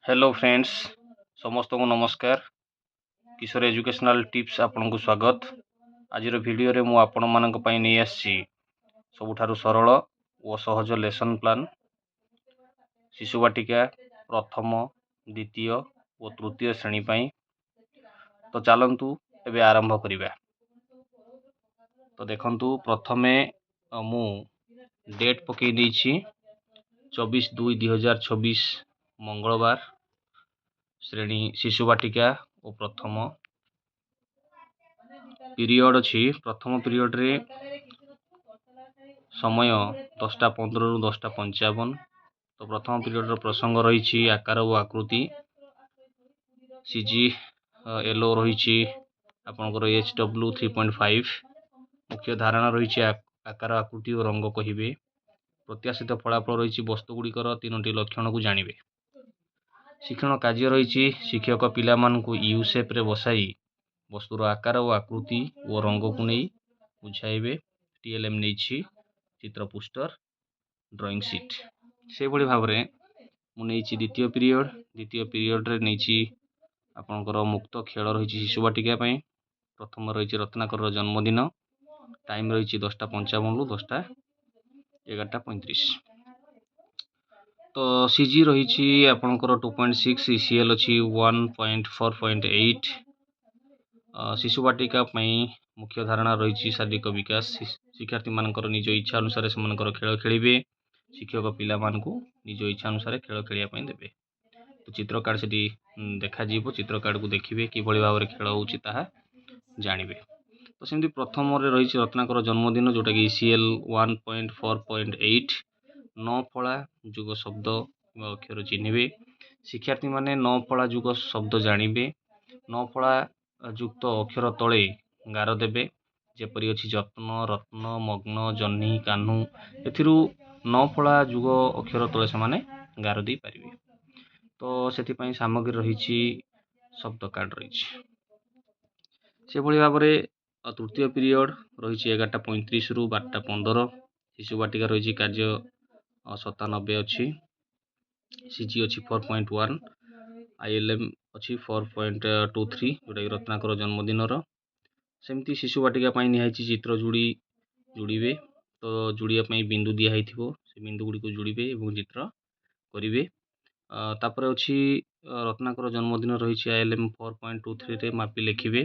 Hello friends, ସମସ୍ତଙ୍କୁ ନମସ୍କାର। କିଶୋର educational tips ଆପଣଙ୍କୁ ସ୍ୱାଗତ। ଆଜିର ଭିଡ଼ିଓରେ ମୁଁ ଆପଣମାନଙ୍କ ପାଇଁ ନେଇ ଆସିଛି ସବୁଠାରୁ ସରଳ ଓ ସହଜ ଲେସନ୍ ପ୍ଲାନ୍, ଶିଶୁ ବାଟିକା ପ୍ରଥମ, ଦ୍ୱିତୀୟ ଓ ତୃତୀୟ ଶ୍ରେଣୀ ପାଇଁ। ତ ଚାଲନ୍ତୁ, ଏବେ ଆରମ୍ଭ କରିବା। ତ ଦେଖନ୍ତୁ, ପ୍ରଥମେ ମୁଁ ଡେଟ୍ ପକାଇ ଦେଇଛି 24/2/2026, ମଙ୍ଗଳବାର, ଶ୍ରେଣୀ ଶିଶୁ ବାଟିକା ଓ ପ୍ରଥମ ପିରିୟଡ଼ ଅଛି। ପ୍ରଥମ ପିରିୟଡ଼ରେ ସମୟ 10:15ରୁ 10:55। ତ ପ୍ରଥମ ପିରିୟଡ଼ର ପ୍ରସଙ୍ଗ ରହିଛି ଆକାର ଓ ଆକୃତି। ସି ଜି ଏଲ୍ ଓ ରହିଛି ଆପଣଙ୍କର HW 3.5। ମୁଖ୍ୟ ଧାରଣା ରହିଛି ଆକାର, ଆକୃତି ଓ ରଙ୍ଗ କହିବେ। ପ୍ରତ୍ୟାଶିତ ଫଳାଫଳ ରହିଛି ବସ୍ତୁ ଗୁଡ଼ିକର ତିନୋଟି ଲକ୍ଷଣକୁ ଜାଣିବେ। ଶିକ୍ଷଣ କାର୍ଯ୍ୟ ରହିଛି ଶିକ୍ଷକ ପିଲାମାନଙ୍କୁ you ସେପ୍ରେ ବସାଇ ବସ୍ତୁର ଆକାର ଓ ଆକୃତି ଓ ରଙ୍ଗକୁ ନେଇ ବୁଝାଇବେ। ଟି ଏଲ୍ ଏମ୍ ନେଇଛି ଚିତ୍ର ପୋଷ୍ଟର, ଡ୍ରଇଂ ସିଟ୍। ସେହିଭଳି ଭାବରେ ମୁଁ ନେଇଛି ଦ୍ୱିତୀୟ ପିରିୟଡ଼। ଦ୍ୱିତୀୟ ପିରିୟଡ଼ରେ ନେଇଛି ଆପଣଙ୍କର ମୁକ୍ତ ଖେଳ ରହିଛି ଶିଶୁ ବାଟିକା ପାଇଁ। ପ୍ରଥମ ରହିଛି ରତ୍ନାକରର ଜନ୍ମଦିନ। ଟାଇମ୍ ରହିଛି 10:55ରୁ 11:35। ତ ସି ଜି ରହିଛି ଆପଣଙ୍କର 2.6, ଇ ସି ଏଲ୍ ଅଛି 1.4.8। ଶିଶୁ ବାଟିକା ପାଇଁ ମୁଖ୍ୟ ଧାରଣା ରହିଛି ଶାରୀରିକ ବିକାଶ। ଶିକ୍ଷାର୍ଥୀମାନଙ୍କର ନିଜ ଇଚ୍ଛା ଅନୁସାରେ ସେମାନଙ୍କର ଖେଳ ଖେଳିବେ। ଶିକ୍ଷକ ପିଲାମାନଙ୍କୁ ନିଜ ଇଚ୍ଛା ଅନୁସାରେ ଖେଳ ଖେଳିବା ପାଇଁ ଦେବେ। ତ ଚିତ୍ର କାର୍ଡ଼ ସେଠି ଦେଖାଯିବ। ଚିତ୍ର କାର୍ଡ଼କୁ ଦେଖିବେ, କିଭଳି ଭାବରେ ଖେଳ ହେଉଛି ତାହା ଜାଣିବେ। ତ ସେମିତି ପ୍ରଥମରେ ରହିଛି ରତ୍ନାକର ଜନ୍ମଦିନ, ଯେଉଁଟାକି ECL 1.4.8। ନ ଫଳା ଯୁଗ ଶବ୍ଦ କିମ୍ବା ଅକ୍ଷର ଚିହ୍ନିବେ। ଶିକ୍ଷାର୍ଥୀମାନେ ନ ଫଳା ଯୁଗ ଶବ୍ଦ ଜାଣିବେ। ନ ଫଳା ଯୁକ୍ତ ଅକ୍ଷର ତଳେ ଗାର ଦେବେ। ଯେପରି ଅଛି ଯତ୍ନ, ରତ୍ନ, ମଗ୍ନ, ଜହ୍ନି, କାହ୍ନୁ। ଏଥିରୁ ନ ଫଳା ଯୁଗ ଅକ୍ଷର ତଳେ ସେମାନେ ଗାର ଦେଇପାରିବେ। ତ ସେଥିପାଇଁ ସାମଗ୍ରୀ ରହିଛି ଶବ୍ଦ କାର୍ଡ଼ ରହିଛି। ସେଭଳି ଭାବରେ ତୃତୀୟ ପିରିୟଡ଼ ରହିଛି 11:35ରୁ 12:15। ଶିଶୁ ବାଟିକା ରହିଛି, କାର୍ଯ୍ୟ 97 ଅଛି, ସି ଜି ଅଛି 4.1, I L M ଅଛି 4.23, ଯେଉଁଟାକି ରତ୍ନାକର ଜନ୍ମଦିନର। ସେମିତି ଶିଶୁ ବାଟିକା ପାଇଁ ନିଆହେଇଛି ଚିତ୍ର ଯୋଡ଼ି ଯୋଡ଼ିବେ। ତ ଯୋଡ଼ିବା ପାଇଁ ବିନ୍ଦୁ ଦିଆହେଇଥିବ, ସେ ବିନ୍ଦୁ ଗୁଡ଼ିକୁ ଯୋଡ଼ିବେ ଏବଂ ଚିତ୍ର କରିବେ। ତାପରେ ଅଛି ରତ୍ନାକର ଜନ୍ମଦିନ ରହିଛି I L M 4.23ରେ ମାପି ଲେଖିବେ।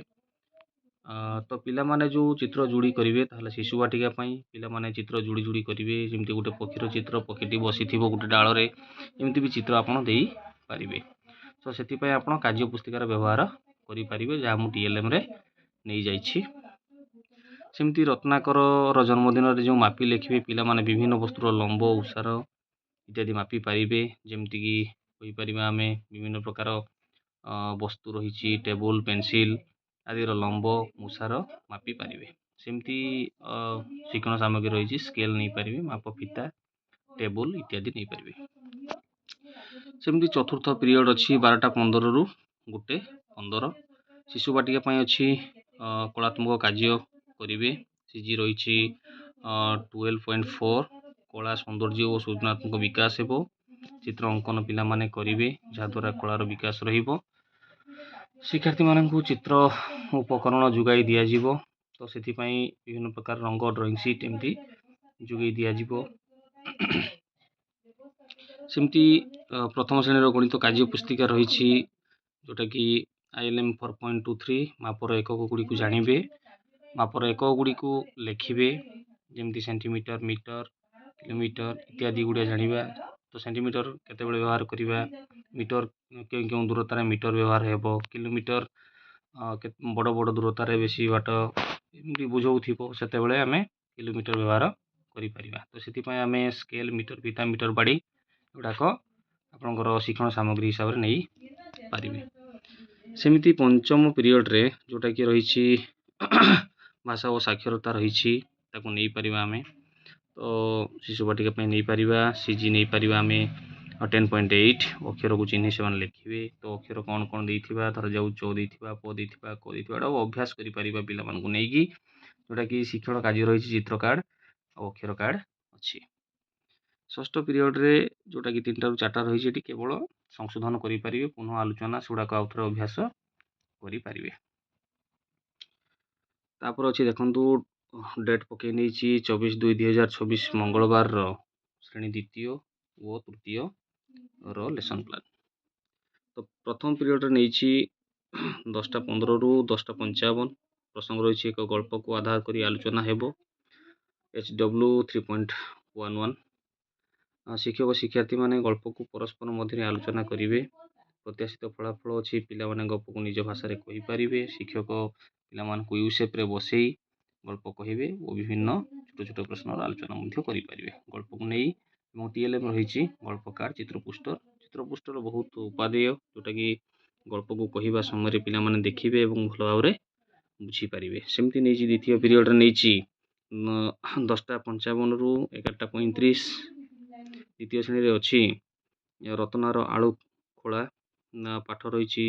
ତ ପିଲାମାନେ ଯେଉଁ ଚିତ୍ର ଯୋଡ଼ି କରିବେ, ତାହେଲେ ଶିଶୁ ବାଟିକା ପାଇଁ ପିଲାମାନେ ଚିତ୍ର ଯୋଡ଼ି ଯୋଡ଼ି କରିବେ। ଯେମିତି ଗୋଟେ ପକ୍ଷୀର ଚିତ୍ର, ପକ୍ଷୀଟି ବସିଥିବ ଗୋଟେ ଡାଳରେ, ଏମିତି ବି ଚିତ୍ର ଆପଣ ଦେଇପାରିବେ। ତ ସେଥିପାଇଁ ଆପଣ କାର୍ଯ୍ୟ ପୁସ୍ତିକାର ବ୍ୟବହାର କରିପାରିବେ, ଯାହା ମୁଁ ଟି ଏଲ୍ ଏମ୍ରେ ନେଇଯାଇଛି। ସେମିତି ରତ୍ନାକରର ଜନ୍ମଦିନରେ ଯେଉଁ ମାପି ଲେଖିବେ, ପିଲାମାନେ ବିଭିନ୍ନ ବସ୍ତୁର ଲମ୍ବ, ଓସାର ଇତ୍ୟାଦି ମାପି ପାରିବେ। ଯେମିତିକି କହିପାରିବା ଆମେ ବିଭିନ୍ନ ପ୍ରକାର ବସ୍ତୁ ରହିଛି, ଟେବୁଲ୍, ପେନସିଲ୍ ଆଦିର ଲମ୍ବ, ଓସାର ମାପି ପାରିବେ। ସେମିତି ଶିକ୍ଷଣ ସାମଗ୍ରୀ ରହିଛି ସ୍କେଲ୍ ନେଇପାରିବେ, ମାପ ଫିତା, ଟେବୁଲ୍ ଇତ୍ୟାଦି ନେଇପାରିବେ। ସେମିତି ଚତୁର୍ଥ ପିରିୟଡ଼ ଅଛି 12:15ରୁ 1:15। ଶିଶୁ ବାଟିକା ପାଇଁ ଅଛି କଳାତ୍ମକ କାର୍ଯ୍ୟ କରିବେ। ସି ଜି ରହିଛି 12.4। କଳା ସୌନ୍ଦର୍ଯ୍ୟ ଓ ସୃଜନାତ୍ମକ ବିକାଶ ହେବ। ଚିତ୍ର ଅଙ୍କନ ପିଲାମାନେ କରିବେ, ଯାହାଦ୍ୱାରା କଳାର ବିକାଶ ରହିବ। ଶିକ୍ଷାର୍ଥୀମାନଙ୍କୁ ଚିତ୍ର ଉପକରଣ ଯୋଗାଇ ଦିଆଯିବ। ତ ସେଥିପାଇଁ ବିଭିନ୍ନ ପ୍ରକାର ରଙ୍ଗ, ଡ୍ରଇଂ ସିଟ୍ ଏମିତି ଯୋଗାଇ ଦିଆଯିବ। ସେମିତି ପ୍ରଥମ ଶ୍ରେଣୀର ଗଣିତ କାର୍ଯ୍ୟ ପୁସ୍ତିକା ରହିଛି, ଯେଉଁଟାକି I L M 4.23। ମାପର ଏକକ ଗୁଡ଼ିକୁ ଜାଣିବେ, ମାପର ଏକକ ଗୁଡ଼ିକୁ ଲେଖିବେ, ଯେମିତି ସେଣ୍ଟିମିଟର, ମିଟର, କିଲୋମିଟର ଇତ୍ୟାଦି ଗୁଡ଼ିଏ ଜାଣିବା। ତ ସେଣ୍ଟିମିଟର କେତେବେଳେ ବ୍ୟବହାର କରିବା, ମିଟର କେଉଁ କେଉଁ ଦୂରତାରେ ମିଟର ବ୍ୟବହାର ହେବ, କିଲୋମିଟର ବଡ଼ ବଡ଼ ଦୂରତାରେ ବେଶୀ ବାଟ ଏମିତି ବୁଝାଉଥିବ, ସେତେବେଳେ ଆମେ କିଲୋମିଟର ବ୍ୟବହାର କରିପାରିବା। ତ ସେଥିପାଇଁ ଆମେ ସ୍କେଲ୍, ମିଟର ଫିତା, ମିଟର ବାଡ଼ି ଏଗୁଡ଼ାକ ଆପଣଙ୍କର ଶିକ୍ଷଣ ସାମଗ୍ରୀ ହିସାବରେ ନେଇପାରିବେ। ସେମିତି ପଞ୍ଚମ ପିରିୟଡ଼ରେ ଯେଉଁଟାକି ରହିଛି ଭାଷା ଓ ସାକ୍ଷରତା ରହିଛି, ତାକୁ ନେଇପାରିବା ଆମେ। ତ ଶିଶୁ ବାଟିକା ପାଇଁ ନେଇପାରିବା, ସି ଜି ନେଇପାରିବା ଆମେ 10.8। ଅକ୍ଷରକୁ ଚିହ୍ନି ସେମାନେ ଲେଖିବେ। ତ ଅକ୍ଷର କ'ଣ କ'ଣ ଦେଇଥିବା, ଧରାଯାଉ ଚ ଦେଇଥିବା, ପ ଦେଇଥିବା, କ ଦେଇଥିବା, ଏଟାକୁ ଅଭ୍ୟାସ କରିପାରିବା ପିଲାମାନଙ୍କୁ ନେଇକି। ଯେଉଁଟାକି ଶିକ୍ଷଣ କାର୍ଯ୍ୟ ରହିଛି ଚିତ୍ର କାର୍ଡ଼ ଆଉ ଅକ୍ଷର କାର୍ଡ଼ ଅଛି। ଷଷ୍ଠ ପିରିୟଡ଼ରେ ଯେଉଁଟାକି 3ଟାରୁ 4ଟା ରହିଛି, ଏଠି କେବଳ ସଂଶୋଧନ କରିପାରିବେ, ପୁନଃ ଆଲୋଚନା ସେଗୁଡ଼ାକ ଆଉ ଥରେ ଅଭ୍ୟାସ କରିପାରିବେ। ତାପରେ ଅଛି ଦେଖନ୍ତୁ, ଡେଟ୍ ପକାଇ ନେଇଛି 24/2/2026 ମଙ୍ଗଳବାରର ଶ୍ରେଣୀ ଦ୍ୱିତୀୟ ଓ ତୃତୀୟର ଲେସନ୍ ପ୍ଲାନ୍। ତ ପ୍ରଥମ ପିରିୟଡ଼ରେ ନେଇଛି 10ଟା 15ରୁ 10ଟା 55। ପ୍ରସଙ୍ଗ ରହିଛି ଏକ ଗଳ୍ପକୁ ଆଧାର କରି ଆଲୋଚନା ହେବ, HW 3.11। ଶିକ୍ଷକ ଶିକ୍ଷାର୍ଥୀମାନେ ଗଳ୍ପକୁ ପରସ୍ପର ମଧ୍ୟରେ ଆଲୋଚନା କରିବେ। ପ୍ରତ୍ୟାଶିତ ଫଳାଫଳ ଅଛି, ପିଲାମାନେ ଗପକୁ ନିଜ ଭାଷାରେ କହିପାରିବେ। ଶିକ୍ଷକ ପିଲାମାନଙ୍କୁ you ସେପ୍ରେ ବସେଇ ଗଳ୍ପ କହିବେ ଓ ବିଭିନ୍ନ ଛୋଟ ଛୋଟ ପ୍ରଶ୍ନର ଆଲୋଚନା ମଧ୍ୟ କରିପାରିବେ ଗଳ୍ପକୁ ନେଇ। ଏବଂ TLM ରହିଛି ଗଳ୍ପ କାର୍ଡ଼, ଚିତ୍ର ପୋଷ୍ଟର। ଚିତ୍ର ପୋଷ୍ଟର ବହୁତ ଉପାଦେୟ, ଯେଉଁଟାକି ଗଳ୍ପକୁ କହିବା ସମୟରେ ପିଲାମାନେ ଦେଖିବେ ଏବଂ ଭଲ ଭାବରେ ବୁଝିପାରିବେ। ସେମିତି ନେଇଛି ଦ୍ୱିତୀୟ ପିରିୟଡ଼ରେ ନେଇଛି 10ଟା 55ରୁ 11ଟା 35। ଦ୍ୱିତୀୟ ଶ୍ରେଣୀରେ ଅଛି ରତନାର ଆଳୁ ଖୋଳା। ପାଠ ରହିଛି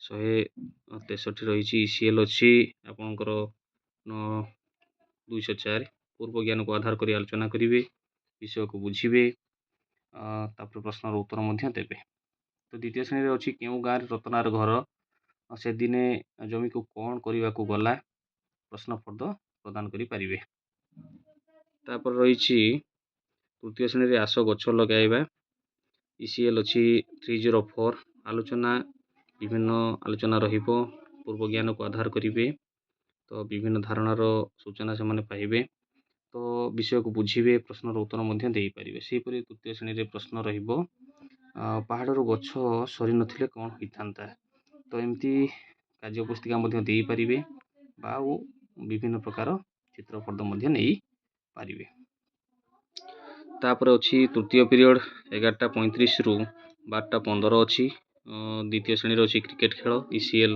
163 ରହିଛି, ECL ଅଛି ଆପଣଙ୍କର 204। ପୂର୍ବ ଜ୍ଞାନକୁ ଆଧାର କରି ଆଲୋଚନା କରିବେ, ବିଷୟକୁ ବୁଝିବେ, ତାପରେ ପ୍ରଶ୍ନର ଉତ୍ତର ମଧ୍ୟ ଦେବେ। ତ ଦ୍ୱିତୀୟ ଶ୍ରେଣୀରେ ଅଛି କେଉଁ ଗାଁରେ ରତନାର ଘର, ସେଦିନେ ଜମିକୁ କ'ଣ କରିବାକୁ ଗଲା, ପ୍ରଶ୍ନ ଫର୍ଦ୍ଦ ପ୍ରଦାନ କରିପାରିବେ। ତାପରେ ରହିଛି ତୃତୀୟ ଶ୍ରେଣୀରେ ଆସ ଗଛ ଲଗାଇବା, ECL ଅଛି 304। ଆଲୋଚନା, ବିଭିନ୍ନ ଆଲୋଚନା ରହିବ, ପୂର୍ବ ଜ୍ଞାନକୁ ଆଧାର କରିବେ, ତ ବିଭିନ୍ନ ଧାରଣାର ସୂଚନା ସେମାନେ ପାଇବେ, ତ ବିଷୟକୁ ବୁଝିବେ, ପ୍ରଶ୍ନର ଉତ୍ତର ମଧ୍ୟ ଦେଇପାରିବେ। ସେହିପରି ତୃତୀୟ ଶ୍ରେଣୀରେ ପ୍ରଶ୍ନ ରହିବ ପାହାଡ଼ରୁ ଗଛ ସରିନଥିଲେ କ'ଣ ହୋଇଥାନ୍ତା। ତ ଏମିତି କାର୍ଯ୍ୟ ପୁସ୍ତିକା ମଧ୍ୟ ଦେଇପାରିବେ ବା ଆଉ ବିଭିନ୍ନ ପ୍ରକାର ଚିତ୍ରଫର୍ଦ୍ଦ ମଧ୍ୟ ନେଇପାରିବେ। ତାପରେ ଅଛି ତୃତୀୟ ପିରିୟଡ଼ 11ଟା 35ରୁ 12ଟା 15 ଅଛି। ଦ୍ୱିତୀୟ ଶ୍ରେଣୀରେ ଅଛି କ୍ରିକେଟ ଖେଳ, ECL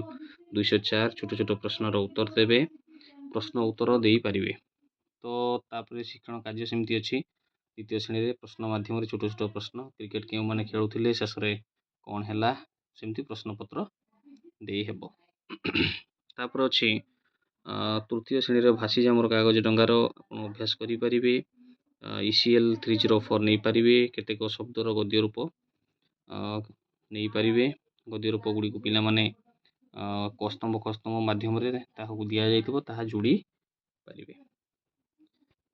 204। ଛୋଟ ଛୋଟ ପ୍ରଶ୍ନର ଉତ୍ତର ଦେବେ, ପ୍ରଶ୍ନ ଉତ୍ତର ଦେଇପାରିବେ। ତ ତାପରେ ଶିକ୍ଷଣ କାର୍ଯ୍ୟ ସେମିତି ଅଛି ଦ୍ୱିତୀୟ ଶ୍ରେଣୀରେ ପ୍ରଶ୍ନ ମାଧ୍ୟମରେ ଛୋଟ ଛୋଟ ପ୍ରଶ୍ନ, କ୍ରିକେଟ କେଉଁମାନେ ଖେଳୁଥିଲେ, ଶେଷରେ କ'ଣ ହେଲା, ସେମିତି ପ୍ରଶ୍ନପତ୍ର ଦେଇହେବ। ତାପରେ ଅଛି ତୃତୀୟ ଶ୍ରେଣୀରେ ଭାସିଯା ମୋର କାଗଜ ଡଙ୍ଗାର ଆପଣ ଅଭ୍ୟାସ କରିପାରିବେ, ECL 304 ନେଇପାରିବେ, କେତେକ ଶବ୍ଦର ଗଦ୍ୟ ରୂପ ନେଇପାରିବେ। ଗଦ୍ୟ ରୂପ ଗୁଡ଼ିକୁ ପିଲାମାନେ କସ୍ତମ୍ଭ ଖସ୍ତମ୍ଭ ମାଧ୍ୟମରେ ତାହାକୁ ଦିଆଯାଇଥିବ, ତାହା ଯୋଡ଼ି ପାରିବେ।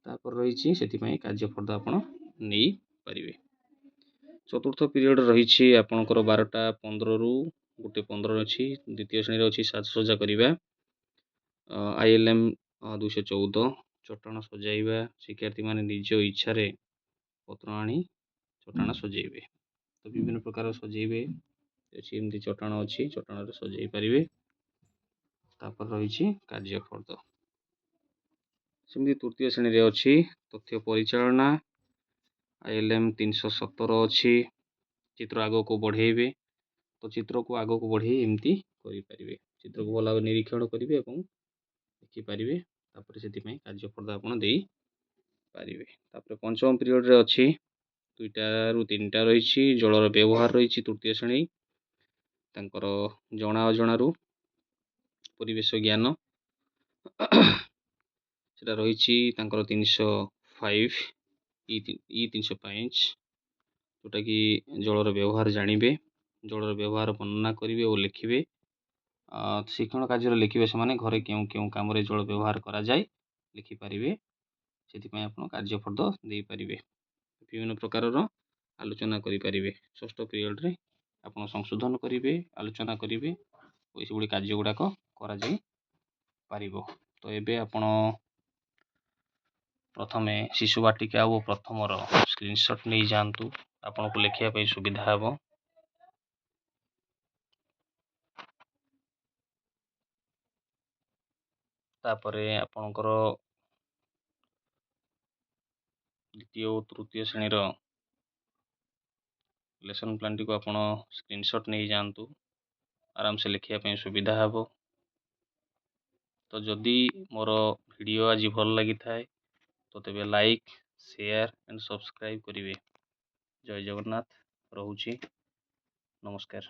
ତାପରେ ରହିଛି ସେଥିପାଇଁ କାର୍ଯ୍ୟଫର୍ଦ୍ଦ ଆପଣ ନେଇପାରିବେ। ଚତୁର୍ଥ ପିରିୟଡ଼ ରହିଛି ଆପଣଙ୍କର 12ଟା 15ରୁ 1:15 ଅଛି। ଦ୍ୱିତୀୟ ଶ୍ରେଣୀରେ ଅଛି ସାଜସଜ୍ଜା କରିବା, ILM 214। ଚଟାଣ ସଜାଇବା, ଶିକ୍ଷାର୍ଥୀମାନେ ନିଜ ଇଚ୍ଛାରେ ପତ୍ର ଆଣି ଚଟାଣ ସଜେଇବେ। ତ ବିଭିନ୍ନ ପ୍ରକାର ସଜେଇବେ ଅଛି, ଏମିତି ଚଟାଣ ଅଛି, ଚଟାଣରେ ସଜେଇ ପାରିବେ। ତାପରେ ରହିଛି କାର୍ଯ୍ୟଫର୍ଦ୍ଦ। ସେମିତି ତୃତୀୟ ଶ୍ରେଣୀରେ ଅଛି ତଥ୍ୟ ପରିଚାଳନା, ILM 317 ଅଛି। ଚିତ୍ର ଆଗକୁ ବଢ଼େଇବେ, ତ ଚିତ୍ରକୁ ଆଗକୁ ବଢ଼େଇ ଏମିତି କରିପାରିବେ। ଚିତ୍ରକୁ ଭଲ ଭାବେ ନିରୀକ୍ଷଣ କରିବେ ଏବଂ ଦେଖିପାରିବେ, ତାପରେ ସେଥିପାଇଁ କାର୍ଯ୍ୟଫର୍ଦ୍ଦ ଆପଣ ଦେଇପାରିବେ। ତାପରେ ପଞ୍ଚମ ପିରିୟଡ଼ରେ ଅଛି 2ଟାରୁ 3ଟା ରହିଛି ଜଳର ବ୍ୟବହାର ରହିଛି ତୃତୀୟ ଶ୍ରେଣୀ, ତାଙ୍କର ଜଣା ଅଜଣାରୁ ପରିବେଶ ଜ୍ଞାନ ସେଟା ରହିଛି ତାଙ୍କର 305 ଇ 305, ଯେଉଁଟାକି ଜଳର ବ୍ୟବହାର ଜାଣିବେ, ଜଳର ବ୍ୟବହାର ବର୍ଣ୍ଣନା କରିବେ ଓ ଲେଖିବେ। ଶିକ୍ଷଣ କାର୍ଯ୍ୟରେ ଲେଖିବେ ସେମାନେ ଘରେ କେଉଁ କେଉଁ କାମରେ ଜଳ ବ୍ୟବହାର କରାଯାଏ ଲେଖିପାରିବେ। ସେଥିପାଇଁ ଆପଣ କାର୍ଯ୍ୟଫର୍ଦ୍ଦ ଦେଇପାରିବେ, ବିଭିନ୍ନ ପ୍ରକାରର ଆଲୋଚନା କରିପାରିବେ। ଷଷ୍ଠ ପିରିୟଡ଼ରେ ଆପଣ ସଂଶୋଧନ କରିବେ, ଆଲୋଚନା କରିବେ ଓ ଏସବୁଗୁଡ଼ିକ କାର୍ଯ୍ୟ ଗୁଡ଼ାକ କରାଯାଇପାରିବ। ତ ଏବେ ଆପଣ ପ୍ରଥମେ ଶିଶୁ ବାଟିକା ଓ ପ୍ରଥମର ସ୍କ୍ରିନସଟ୍ ନେଇଯାଆନ୍ତୁ, ଆପଣଙ୍କୁ ଲେଖିବା ପାଇଁ ସୁବିଧା ହେବ। ତାପରେ ଆପଣଙ୍କର ଦ୍ୱିତୀୟ ଓ ତୃତୀୟ ଶ୍ରେଣୀର ଲେସନ୍ ପ୍ଲାନ୍ଟିକୁ ଆପଣ ସ୍କ୍ରିନସଟ୍ ନେଇଯାଆନ୍ତୁ, ଆରାମସେ ଲେଖିବା ପାଇଁ ସୁବିଧା ହେବ। ତ ଯଦି ମୋର ଭିଡ଼ିଓ ଆଜି ଭଲ ଲାଗିଥାଏ ତ ତେବେ ଲାଇକ୍, ସେୟାର ଆଣ୍ଡ ସବସ୍କ୍ରାଇବ୍ କରିବେ। ଜୟ ଜଗନ୍ନାଥ। ରହୁଛି, ନମସ୍କାର।